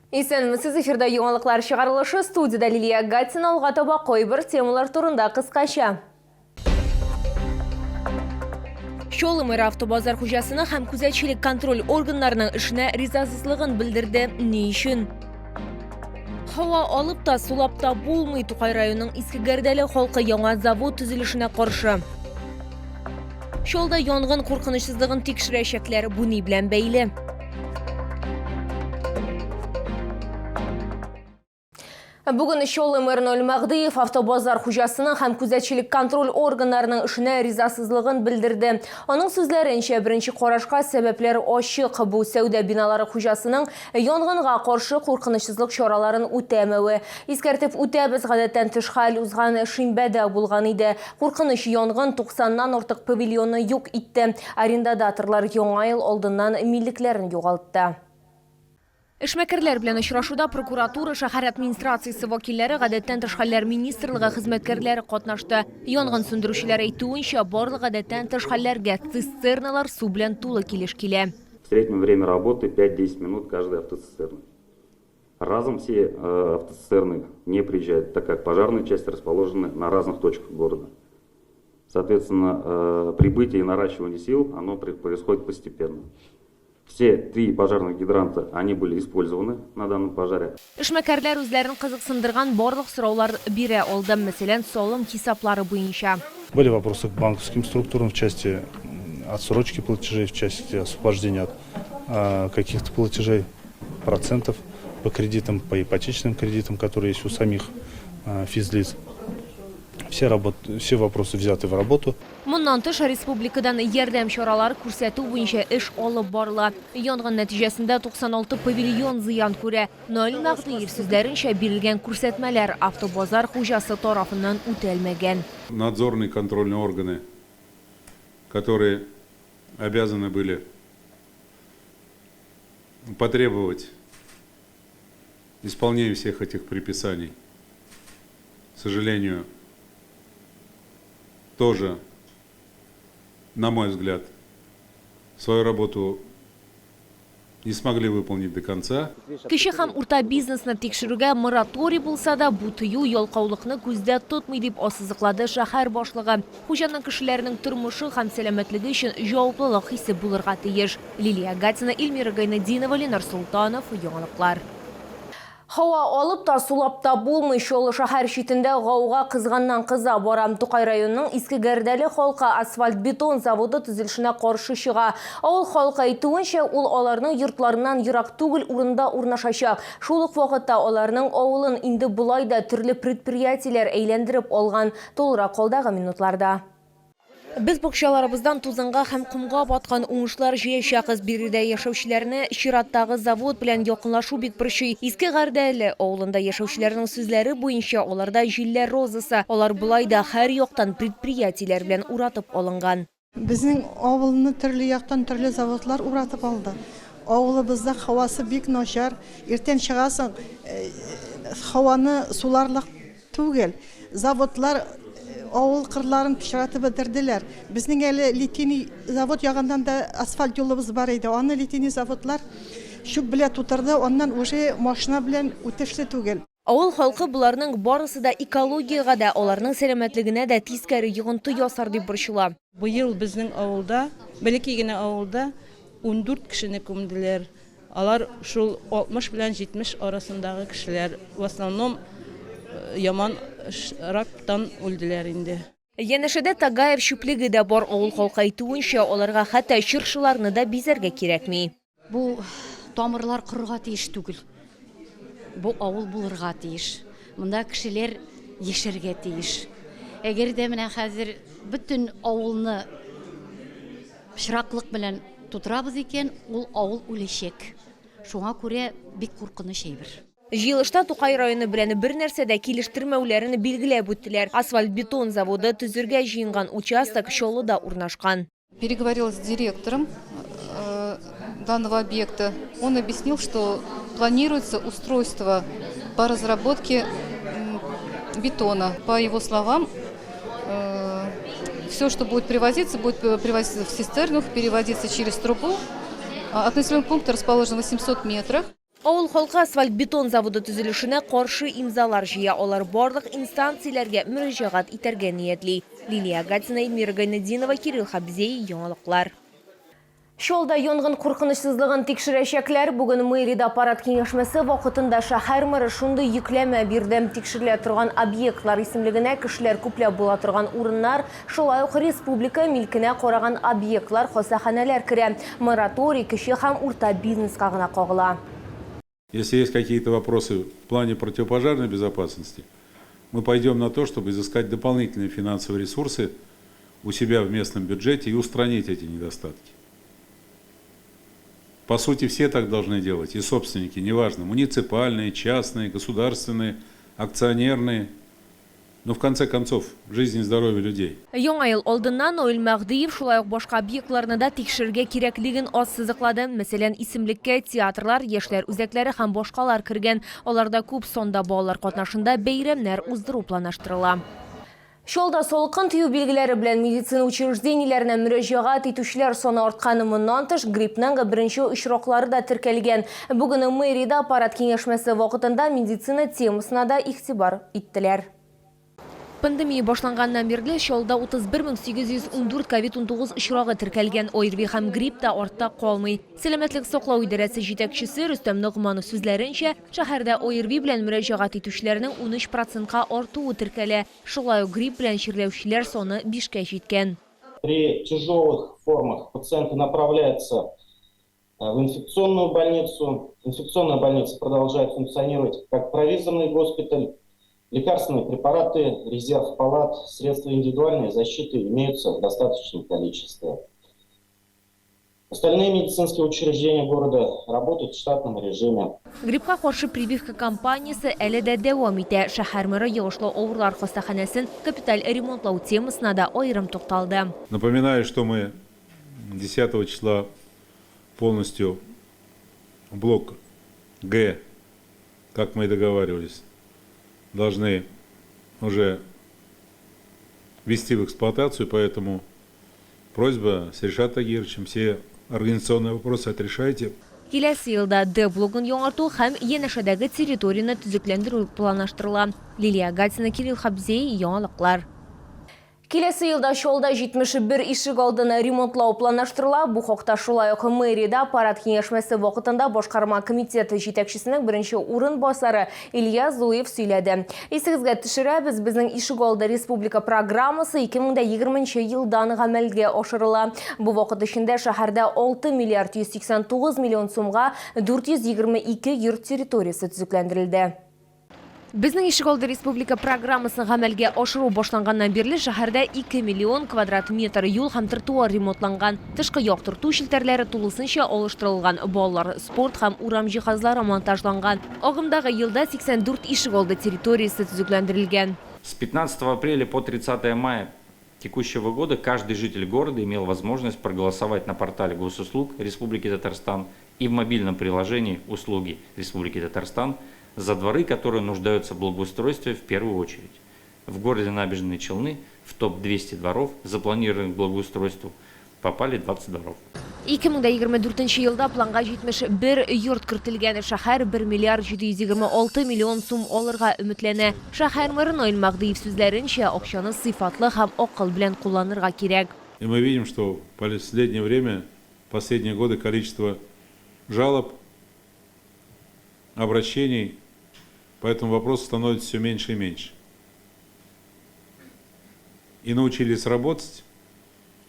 Исәнмесез, эфирда яңалыклар чыгарылышы, студиядә Лилия Гатина, алга таба кайбер темалар турында кыскача. Чаллы мэры автобазар хуҗасына һәм күзәтчелек контроль органнарының эшенә ризасызлыгын белдерде. Ни өчен? Һава алып та, сулап та булмый. Тукай районының Иске Гәрдәле халкы яңа завод төзелешенә каршы. Чаллыда янгын куркынычсызлыгын тикшерәчәкләр. Бу ни белән бәйле? Бүген Чаллы мэры Наил Мәгъдиев автобазар хуҗасының һәм күзәтчелек контроль органнарының эшенә ризасызлыгын белдерде. Аның сүзләренчә, беренче карашка сәбәпләр ачык. Бу сәүдә биналары хуҗасының янгынга каршы куркынычсызлык чараларын үтәмәве. Искәртеп үтәбез, гадәттән тыш хәл узган шимбәдә булган иде. Куркыныч янгын 90-нан артык павильонны юк итте. Арендадаторлар Яңа ел алдыннан миллекләрен югалтты. Эшмәкәрләр белән очрашуда прокуратура, шәһәр администрациясе вәкилләре, гадәттән тыш хәлләр министрлыгы хезмәткәрләре катнашты. Янгын сүндерүчеләр әйтүенчә, барлык гадәттән тыш хәлләргә цистерналар су белән тулы килеш килә. В среднем время работы 5-10 минут каждой автоцистерны. Разом все автоцистерны не приезжают, так как пожарные части расположены на разных точках города. Соответственно, прибытие и наращивание сил, оно происходит постепенно. Все три пожарных гидранта, они были использованы на данном пожаре. Эшмәкәрләр үзләрен кызыксындырган барлык сораулар бирә алды, мәсәлән, салым хисаплары буенча. Были вопросы к банковским структурам в части отсрочки платежей, в части освобождения от каких-то платежей, процентов по кредитам, по ипотечным кредитам, которые есть у самих физлиц. Все, работ, все вопросы взяты в работу. Моннан тыш, республикадан ярдәм чаралары күрсәтү буенча эш алып барыла. Янгын нәтиҗәсендә 96 павильон зыян күрә. Наил Мәгъдиев сүзләренчә, бирелгән күрсәтмәләр автобазар хуҗасы тарафыннан үтәлмәгән. Надзорные контрольные органы, которые обязаны были потребовать исполнения всех этих предписаний, к сожалению, тоже, на мой взгляд, свою работу не смогли выполнить до конца. Кече һәм урта бизнесны тикшерүгә мораторий булса да, бу тыю ялкаулыкны күздә тотмый, дип ассызыклады шәһәр башлыгы. Хуҗаның кешеләрнең тормышы һәм сәламәтлеге өчен җаваплылык хисе булырга тиеш. Лилия Гатина, Эльмира Гайнетдинова, Ленар Солтанов, Яңалыклар. Һава алып та, сулап та булмый. Чаллы шәһәр читендә гауга кызганнан кыза бара. Тукай районының Иске Гәрдәле халкы асфальт-бетон заводы төзелешенә каршы чыга. Авыл халкы әйтүенчә, ул аларның йортларыннан ерак түгел урында урнашачак. Шул ук вакытта аларның авылын инде болай да төрле предприятиеләр әйләндереп алган. Тулырак алдагы минутларда. Без бакчаларыбыздан тузанга һәм комга баткан уңышлар җыячакбыз. Биредә яшәүчеләрне чираттагы завод белән якынлашу бик борчый. Иске Гәрдәле авылында яшәүчеләрнең сүзләре буенча, аларда җилләр розасы. Алар болай да һәр яктан предприятиеләр белән уратып алынган. Безнең авылны төрле яктан төрле заводлар уратып алды. Авылыбызда һавасы бик начар. Иртән чыгасың, һаваны суларлык Түгел. Заводлар авыл кырларын пычратып бетерделәр. Безнең әле литейный завод ягыннан да асфальт юлыбыз бар иде. Аны литейный заводлар чүп белән тутырды, аннан уже машина белән үтешле түгел. Авыл халкы боларның барысы да экологиягә дә, аларның сәламәтлегенә дә тискәре йогынты ясар дип борчыла. Быел безнең авылда, бәләкәй генә авылда 14 кешене күмделәр. Алар шул 60 белән 70 арасындагы кешеләр, в основном яман рактан үлделәр инде. Янәшәдә Тагаев чүплеге дә бар. Авыл халкы әйтүенчә, аларга хәтта чыршыларны да бизәргә кирәкми. Бу тамырлар корырга тиеш түгел. Бу авыл булырга тиеш. Монда кешеләр яшәргә тиеш. Әгәр дә менә хәзер бөтен авылны Пычраклык белән тутырабыз икән, ул авыл үләчәк. Шуңа күрә бик куркыныч әйбер. Җыелышта Тукай районы белән бернәрсә дә килештермәүләрен билгеләп үттеләр. Асфальт-бетон заводы төзергә җыенган участок Чаллыда урнашкан. Переговорила с директором данного объекта. Он объяснил, что планируется устройство по разработке бетона. По его словам, все, что будет привозиться, будет привозиться в цистернах, переводиться через трубу. От населенного пункта расположен 800 метрах. Авыл халкы асфальт-бетон заводы төзелешенә каршы имзалар җыя. Алар барлык инстанцияләргә мөрәҗәгать итәргә ниятли. Лилия Гатина, Эльмира Гайнетдинова, Кирилл Хабзей, Яңалыклар. Чаллыда янгын куркынычсызлыгын тикшерәчәкләр. Бүген мэриядә аппарат киңәшмәсе вакытында шәһәр мэры шундый йөкләмә бирде. Тикшерелә торган объектлар исемлегенә кешеләр күпләп була торган урыннар, шулай ук республика милкенә караган объектлар, хастаханәләр керә. Мораторий кече һәм урта бизнеска гына кагыла. Если есть какие-то вопросы в плане противопожарной безопасности, мы пойдем на то, чтобы изыскать дополнительные финансовые ресурсы у себя в местном бюджете и устранить эти недостатки. По сути, все так должны делать, и собственники, неважно, муниципальные, частные, государственные, акционерные. Но в конце концов, жизнь и здоровье людей. Яңа ел алдыннан Наил Мәһдиев шулай ук башка объектларны да тикшерергә кирәклеген ассызыклады. Мәсәлән, исемлеккә театрлар, яшьләр үзәкләре һәм башкалар кергән. Аларда күп санда балалар катнашында бәйрәмнәр уздыру планлаштырыла. Чаллыда салкын тию билгеләре белән медицина учреждениеләренә мөрәҗәгать итүчеләр саны арткан. Моннан тыш, гриппның беренче очраклары да теркәлгән. Бүген мэриядә аппарат киңәшмәсе вакытында медицина темасына да игътибар иттеләр. Пандемия башланганнан бирле Чаллыда 31 814 ковид-19 очрагы теркәлгән. ОРВИ һәм грипп та артта калмый. Сәламәтлек саклау идарәсе җитәкчесе Рөстәм Ногманов сүзләренчә, шәһәрдә ОРВИ белән мөрәҗәгать итүчеләрнең 13 процентка артуы теркәлә. Шулай ук грипп белән чирләүчеләр саны бишкә җиткән. При тяжелых формах пациенты направляются в инфекционную больницу. Инфекционная больница продолжает функционировать как провизорный госпиталь. Лекарственные препараты, резерв палат, средства индивидуальной защиты имеются в достаточном количестве. Остальные медицинские учреждения города работают в штатном режиме. Гриппка каршы прививка кампаниясе әле дә дәвам итә. Шәһәр мэры йогышлы авырулар хастаханәсен капиталь ремонтлау темасына да аерым тукталды. Напоминаю, что мы 10 числа полностью блок Г, как мы и договаривались, должны уже ввести в эксплуатацию, поэтому просьба с Ришатом Тагировичем все организационные вопросы отрешайте. Киләсе елда Д блогын яңарту һәм янәшәдәге территорияне төзекләндерү планлаштырыла. Лилия Гатина, Кирилл Хабзей, Яңалыклар. Киләсе елда Чаллыда 71 ишегалдын ремонтлау планлаштырыла. Бу хакта шулай ук мэриядә аппарат киңәшмәсе вакытында башкарма комитет җитәкчесенең беренче урынбасары Илья Зуев сөйләде. Исегезгә төшерәбез, Безнең ишегалды республика программасы 2020 елдан гамәлгә ашырыла. Бу вакыт эчендә шәһәрдә 6 миллиард 189 миллион сумга 422 йорт территориясе төзекләндерелде. Безнең ишегалды республика программасын гамәлгә ашыру башланганнан бирле шәһәрдә 2 миллион квадрат метр юл һәм тротуар ремонтланган, тышкы яктырту челтәрләре тулысынча алыштырылган, балалар спорт һәм урам җиһазлары монтажланган. Агымдагы елда 84 ишегалды территориясе төзекләндерелгән. С 15 апреля по 30 мая текущего года каждый житель города имел возможность проголосовать на портале госуслуг Республики Татарстан и в мобильном приложении «Услуги Республики Татарстан» за дворы, которые нуждаются в благоустройстве в первую очередь. В городе Набережные Челны в топ-200 дворов, запланированных к благоустройству, попали 20 дворов. 2024 елда планга 71 йорт кертелгән. Шәһәр 1 миллиард 726 миллион сум алырга өметләнә. Шәһәр мэры Наил Мәһдиев сүзләренчә, акчаны сыйфатлы һәм акыл белән кулланырга кирәк. И мы видим, что в последнее время, последние годы количество жалоб, обращений по этому вопросу становится все меньше и меньше. И научились работать,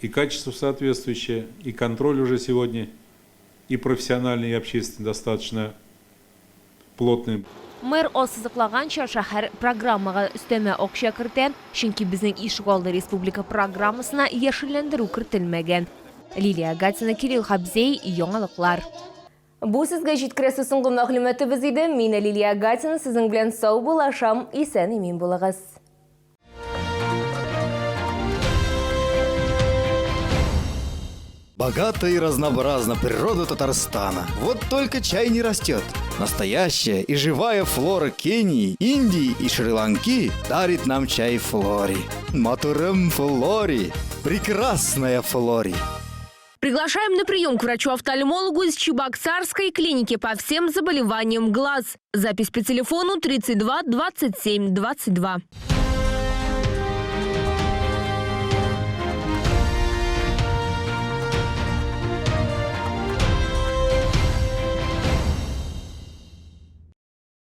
и качество соответствующее, и контроль уже сегодня, и профессиональный, и общественный достаточно плотный. Мэр ассызыклаганча, шәһәр программага өстәмә акча кертә, чөнки Безнең ишегалды республика программасына яшелләндерү кертелмәгән. Лилия Гатина, Кирилл Хабзей, Яңалыклар. Бу сезгә җиткерәсе соңгы мәгълүматыбыз иде. Мин Лилия Гатина сезнең белән саубуллашам. Исән-имин булыгыз. Богата и разнообразна природа Татарстана. Вот только чай не растет. Настоящая и живая флора Кении, Индии и Шри-Ланки дарит нам чай Флори. Матурым Флори. Прекрасная Флори. Приглашаем на прием к врачу-офтальмологу из Чебоксарской клиники по всем заболеваниям глаз. Запись по телефону 32 27 22.